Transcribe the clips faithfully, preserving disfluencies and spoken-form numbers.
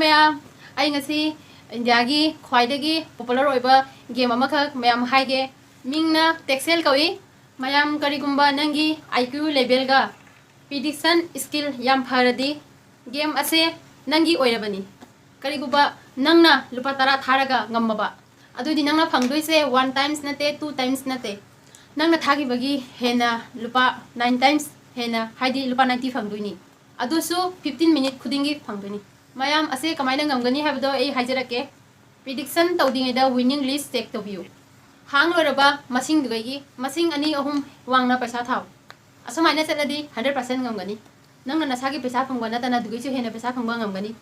ꯃꯌꯥꯝ, ꯑꯩ ꯉꯁꯤ ꯏꯟꯗꯤꯌꯥꯒꯤ ꯈ꯭ꯋꯥꯏꯗꯒꯤ popular ꯑꯣꯏꯕ game ꯑꯃꯈꯛ ꯃꯌꯥꯝ ꯍꯥꯏꯒꯦ꯫ ꯃꯤꯡꯅ Texel ꯀꯧꯏ꯫ ꯃꯌꯥꯝ, ꯀꯔꯤꯒꯨꯝꯕ ꯅꯪꯒꯤ I Q levelꯒ prediction skill ꯌꯥꯝ ꯐꯔꯗꯤ, game ꯑꯁꯦ ꯅꯪꯒꯤ ꯑꯣꯏꯔꯕꯅꯤ꯫ ꯀꯔꯤꯒꯨꯝꯕ ꯅꯪꯅ ꯂꯨꯄꯥ ꯇꯔꯥ ꯊꯥꯔꯒ ꯉꯝꯃꯕ, ꯑꯗꯨꯗꯤ ꯅꯪꯅ ꯐꯪꯗꯣꯏꯁꯦ one times ꯅꯠꯇꯦ, two times ꯅꯠꯇꯦ, ꯅꯪꯅ ꯊꯥꯈꯤꯕꯒꯤ ꯍꯦꯟꯅ ꯂꯨꯄꯥ nine times ꯍꯦꯟꯅ, ꯍꯥꯏꯗꯤ ꯂꯨꯄꯥ ninety ꯐꯪꯗꯣꯏꯅꯤ꯫ ꯑꯗꯨꯁꯨ fifteen minute ꯈꯨꯗꯤꯡꯒꯤ ꯐꯪꯗꯣꯏꯅꯤ꯫ ꯃꯌꯥꯝ, ꯑꯁꯦ ꯀꯃꯥꯏꯅ ꯉꯝꯒꯅꯤ ꯍꯥꯏꯕꯗꯣ ꯑꯩ ꯍꯥꯏꯖꯔꯛꯀꯦ꯫ Prediction ꯇꯧꯗ꯭ꯔꯤꯉꯩꯗ winning list check ꯇꯧꯕꯤꯌꯨ꯫ ꯍꯥꯡꯂꯣꯏꯔꯕ ꯃꯁꯤꯡꯗꯨꯗꯒꯤ ꯃꯁꯤꯡ ꯑꯅꯤ ꯑꯍꯨꯝ ꯋꯥꯡꯅ ꯄꯩꯁꯥ ꯊꯥꯎ꯫ ꯑꯁꯨꯃꯥꯏꯅ ꯆꯠꯂꯗꯤ hundred percent ꯉꯝꯒꯅꯤ꯫ ꯅꯪꯅ ꯅꯁꯥꯒꯤ ꯄꯩꯁꯥ ꯐꯪꯕ ꯅꯠꯇꯅ ꯑꯗꯨꯒꯤꯁꯨ ꯍꯦꯟꯅ ꯄꯩꯁꯥ ꯐꯪꯕ ꯉꯝꯒꯅꯤ꯫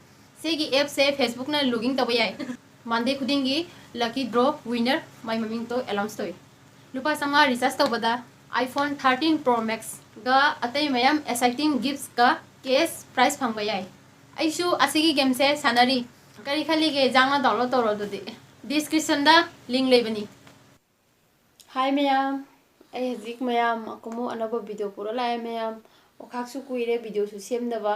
ꯁꯤꯒꯤ appꯁꯦ Facebookꯅ logging ꯇꯧꯕ ꯌꯥꯏ꯫ Monday ꯈꯨꯗꯤꯡꯒꯤ lucky draw winner, ꯃꯥꯏ ꯃꯃꯤꯡꯗꯣ announce ꯇꯧꯏ꯫ ꯂꯨꯄꯥ ꯆꯥꯝꯃꯉꯥ recharge ꯇꯧꯕꯗ iPhone thirteen Pro Maxꯒ ꯑꯇꯩ ꯃꯌꯥꯝ exciting giftsꯀ cash prize ꯐꯪꯕ ꯌꯥꯏ꯫ ꯑꯩꯁꯨ ꯑꯁꯤꯒꯤ gameꯁꯦ ꯁꯥꯟꯅꯔꯤ꯫ ꯀꯔꯤ ꯈꯜꯂꯤꯒꯦ? ꯖꯥꯡꯅ download ꯇꯧꯔꯣ ꯑꯗꯨꯗꯤ꯫ Descriptionꯗ link ꯂꯩꯕꯅꯤ꯫ Hi ꯃꯌꯥꯝ, ꯑꯩ ꯍꯧꯖꯤꯛ ꯃꯌꯥꯝ ꯑꯀꯨꯝꯃꯨ ꯑꯅꯧꯕ video ꯄꯨꯔ ꯂꯥꯛꯑꯦ ꯃꯌꯥꯝ꯫ ꯑꯣꯈꯥꯛꯁꯨ ꯀꯨꯏꯔꯦ videoꯁꯨ ꯁꯦꯝꯗꯕ,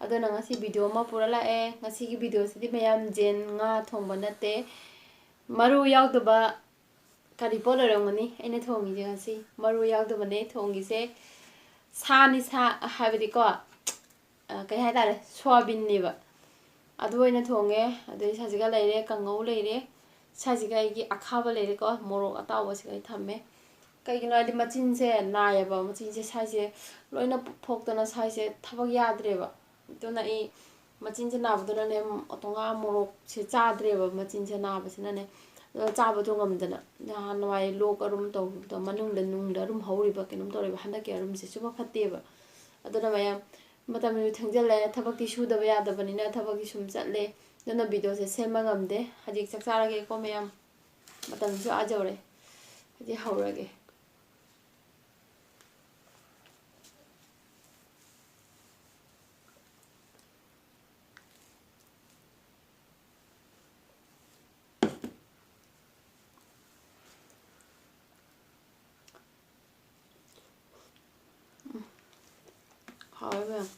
ꯑꯗꯨꯅ ꯉꯁꯤ video ꯑꯃ ꯄꯨꯔ ꯂꯥꯛꯑꯦ꯫ ꯉꯁꯤꯒꯤ videoꯁꯤꯗꯤ ꯃꯌꯥꯝ ꯌꯦꯟ ꯉꯥ ꯊꯣꯡꯕ ꯅꯠꯇꯦ, ꯃꯔꯨ ꯌꯥꯎꯗꯕ ꯀꯔꯤ ꯄꯣꯠ ꯑꯣꯏꯔꯝꯒꯅꯤ ꯑꯩꯅ ꯊꯣꯡꯉꯤꯁꯦ ꯉꯁꯤ? ꯃꯔꯨ ꯌꯥꯎꯗꯕꯅꯦ ꯊꯣꯡꯉꯤꯁꯦ꯫ ꯁꯥꯅꯤ ꯁꯥ ꯍꯥꯏꯕꯗꯤꯀꯣ, ꯑ, ꯀꯩ ꯍꯥꯏꯇꯥꯔꯦ, ꯁꯣꯌꯥꯕꯤꯟꯅꯦꯕ꯫ ꯑꯗꯨ ꯑꯣꯏꯅ ꯊꯣꯡꯉꯦ꯫ ꯑꯗꯩ ꯁꯥꯁꯤꯒ ꯂꯩꯔꯦ, ꯀꯥꯡꯉꯧ ꯂꯩꯔꯦ, ꯁꯥꯁꯤꯒ ꯑꯩꯒꯤ ꯑꯈꯥꯕ ꯂꯩꯔꯦꯀꯣ, ꯃꯣꯔꯣꯛ ꯑꯇꯥꯎꯕꯁꯤꯒ ꯑꯩ ꯊꯝꯃꯦ꯫ ꯀꯩꯒꯤꯅꯣ ꯍꯥꯏꯗꯤ ꯃꯆꯤꯟꯁꯦ ꯅꯥꯏꯌꯦꯕ, ꯃꯆꯤꯟꯁꯦ ꯁꯥꯏꯁꯦ ꯂꯣꯏꯅ ꯄꯣꯛꯇꯅ ꯁꯥꯏꯁꯦ ꯊꯕꯛ ꯌꯥꯗ꯭ꯔꯦꯕ꯫ ꯑꯗꯨꯅ ꯑꯩ ꯃꯆꯤꯟꯁꯦ ꯅꯥꯕꯗꯨꯅꯅꯦ, ꯇꯣꯉꯥ ꯃꯣꯔꯣꯛꯁꯦ ꯆꯥꯗ꯭ꯔꯦꯕ, ꯃꯆꯤꯟꯁꯦ ꯅꯥꯕꯁꯤꯅꯅꯦ꯫ ꯑꯗꯣ ꯆꯥꯕꯗꯣ ꯉꯝꯗꯅ ꯅꯍꯥꯟꯋꯥꯏ ꯂꯣꯛ ꯑꯔꯨꯝ ꯇꯧꯕꯗꯣ ꯃꯅꯨꯡꯗ ꯅꯨꯡꯗ ꯑꯔꯨꯝ ꯍꯧꯔꯤꯕ ꯀꯩꯅꯣꯝ ꯇꯧꯔꯦꯕ꯫ ꯍꯟꯗꯛꯀꯤ ꯑꯔꯨꯝꯁꯦ ꯁꯨꯐ ꯐꯠꯇꯦꯕ꯫ ꯑꯗꯨꯅ ꯃꯌꯥꯝ, ꯃꯇꯝꯁꯨ ꯊꯦꯡꯖꯤꯜꯂꯛꯑꯦ, ꯊꯕꯛꯇꯤ ꯁꯨꯗꯕ ꯌꯥꯗꯕꯅꯤꯅ ꯊꯕꯛꯇꯤ ꯁꯨꯝ ꯆꯠꯂꯦ꯫ ꯑꯗꯨꯅ videoꯁꯦ ꯁꯦꯝꯕ ꯉꯝꯗꯦ꯫ ꯍꯧꯖꯤꯛ ꯆꯥꯛ ꯆꯥꯔꯒꯦꯀꯣ ꯃꯌꯥꯝ, ꯃꯇꯝꯁꯨ ꯑꯥ ꯌꯧꯔꯦ꯫ ꯍꯧꯖꯤꯛ ꯍꯧꯔꯒꯦ꯫ ꯎꯝ꯫ ꯍꯥꯎꯋꯦ ꯃꯌꯥꯝ꯫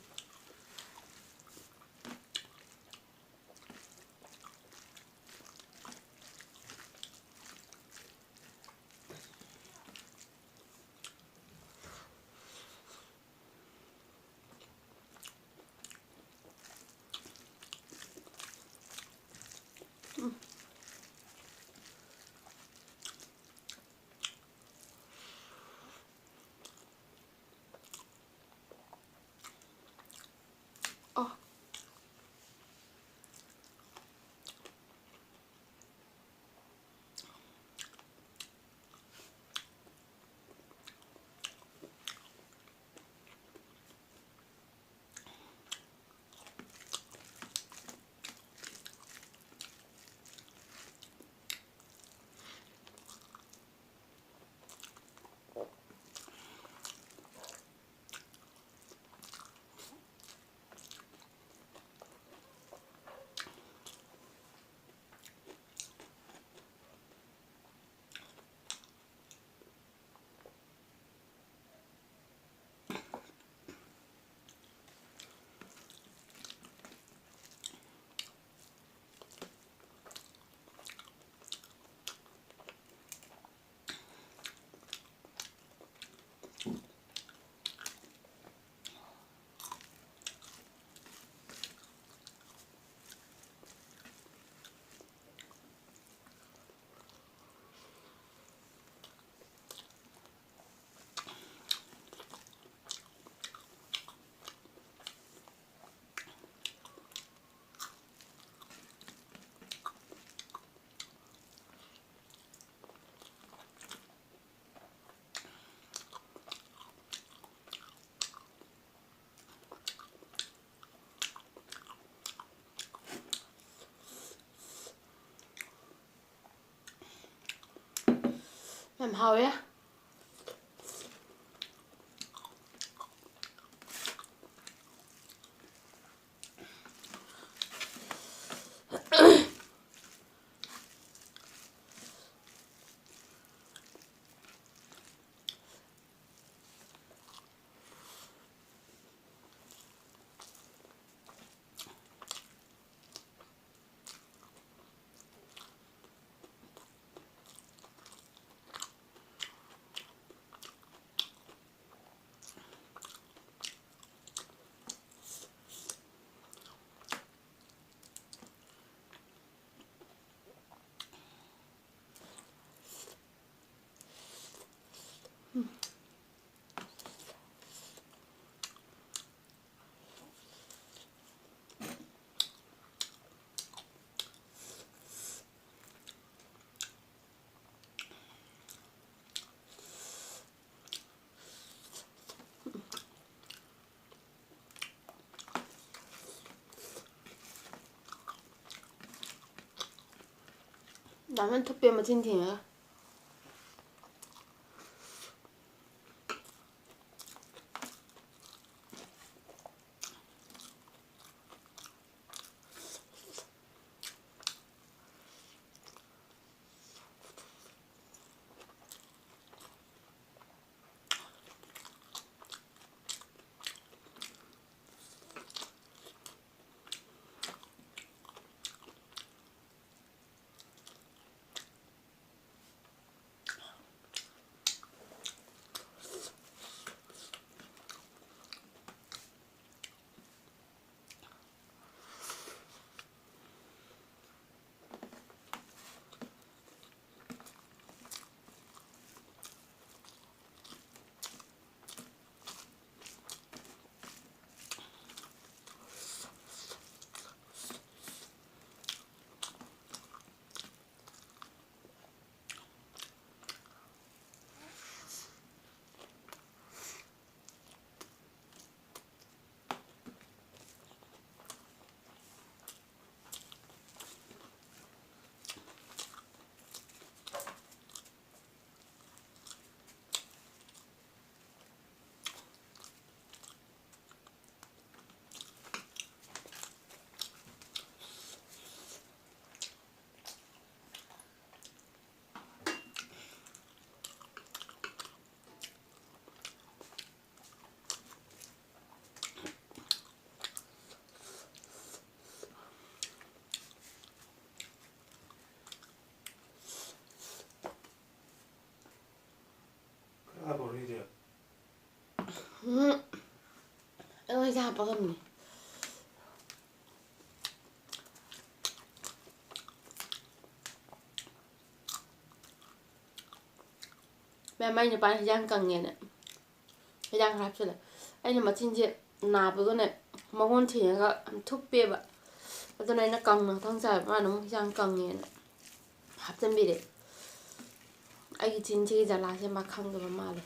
ꯌꯥꯝ ꯍꯥꯎꯋꯦ꯫ ꯗꯥꯏꯃꯟ ꯊꯨꯞꯄꯦ ꯃꯆꯤꯟ ꯊꯦꯡꯉꯒ꯫ ꯍꯥꯞꯄꯒꯅꯦ꯫ ꯃꯌꯥꯝ, ꯑꯩ ꯅꯨꯄꯥꯅ ꯍꯤꯟꯖꯥꯡ ꯀꯪꯉꯦꯅ ꯍꯤꯟꯖꯥꯡ ꯈꯔ ꯍꯥꯞꯆꯤꯜꯂꯦ꯫ ꯑꯩꯅ ꯃꯆꯤꯟꯁꯦ ꯅꯥꯕꯗꯨꯅꯦ ꯃꯉꯣꯟ ꯊꯦꯡꯉꯒ ꯌꯥꯝ ꯊꯨꯞꯄꯦꯕ꯫ ꯑꯗꯨꯅ ꯑꯩꯅ ꯀꯪꯅ ꯈꯇꯪ ꯆꯥꯏꯕ, ꯃꯥꯅ ꯑꯃꯨꯛ ꯍꯤꯟꯖꯥꯡ ꯀꯪꯉꯦꯅ ꯍꯥꯞꯆꯤꯟꯕꯤꯔꯦ꯫ ꯑꯩꯒꯤ ꯆꯤꯟꯁꯤꯒꯤ ꯖꯂꯥꯁꯦ ꯃꯥ ꯈꯪꯗꯕ ꯃꯥꯜꯂꯦ꯫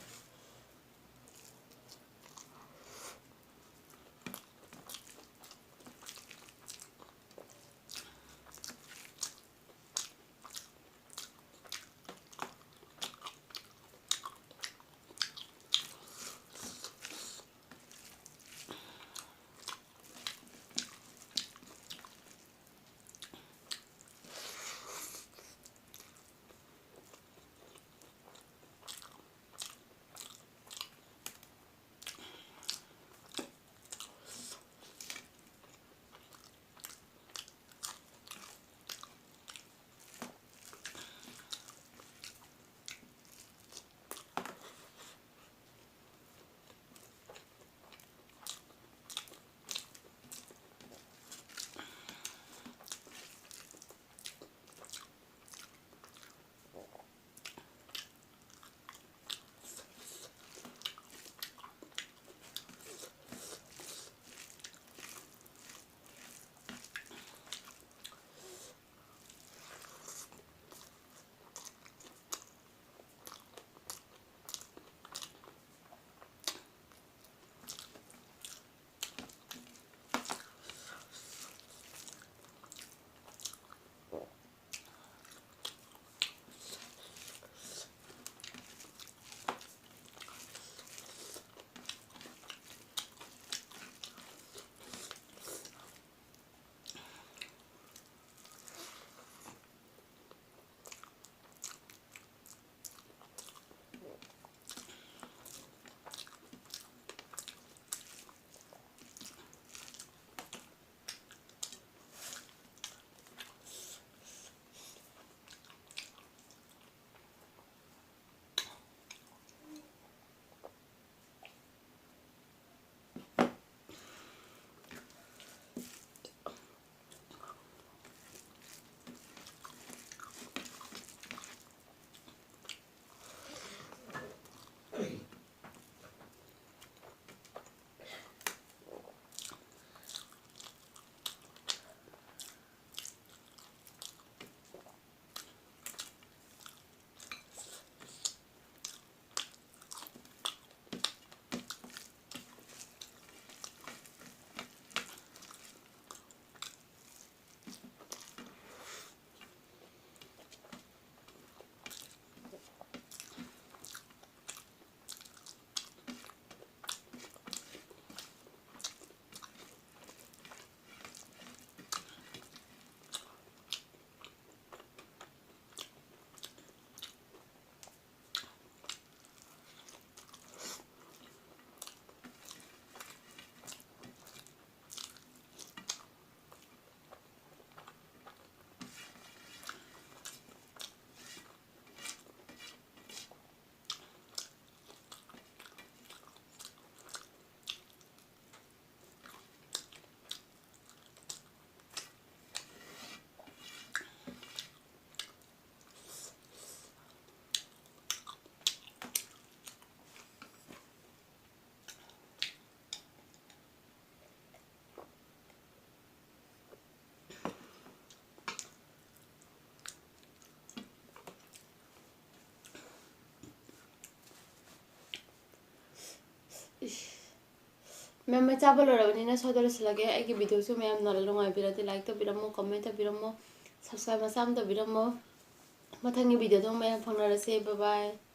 ꯃꯌꯥꯝ, ꯃꯩ ꯆꯥꯕ ꯂꯣꯏꯔꯕꯅꯤꯅ ꯁ꯭ꯋꯥꯏꯗ ꯂꯣꯏꯁꯤꯜꯂꯒꯦ꯫ ꯑꯩꯒꯤ videoꯁꯨ ꯃꯌꯥꯝꯅ ꯅꯨꯡꯉꯥꯏꯕꯤꯔꯗꯤ like ꯇꯧꯕꯤꯔꯝꯃꯣ, comment ꯇꯧꯕꯤꯔꯝꯃꯣ, subscribe ꯃꯆꯥ ꯑꯃ ꯇꯧꯕꯤꯔꯝꯃꯣ꯫ ꯃꯊꯪꯒꯤ videoꯗ ꯑꯃꯨꯛ ꯃꯌꯥꯝ ꯐꯪꯅꯔꯁꯦ꯫ Bye bye꯫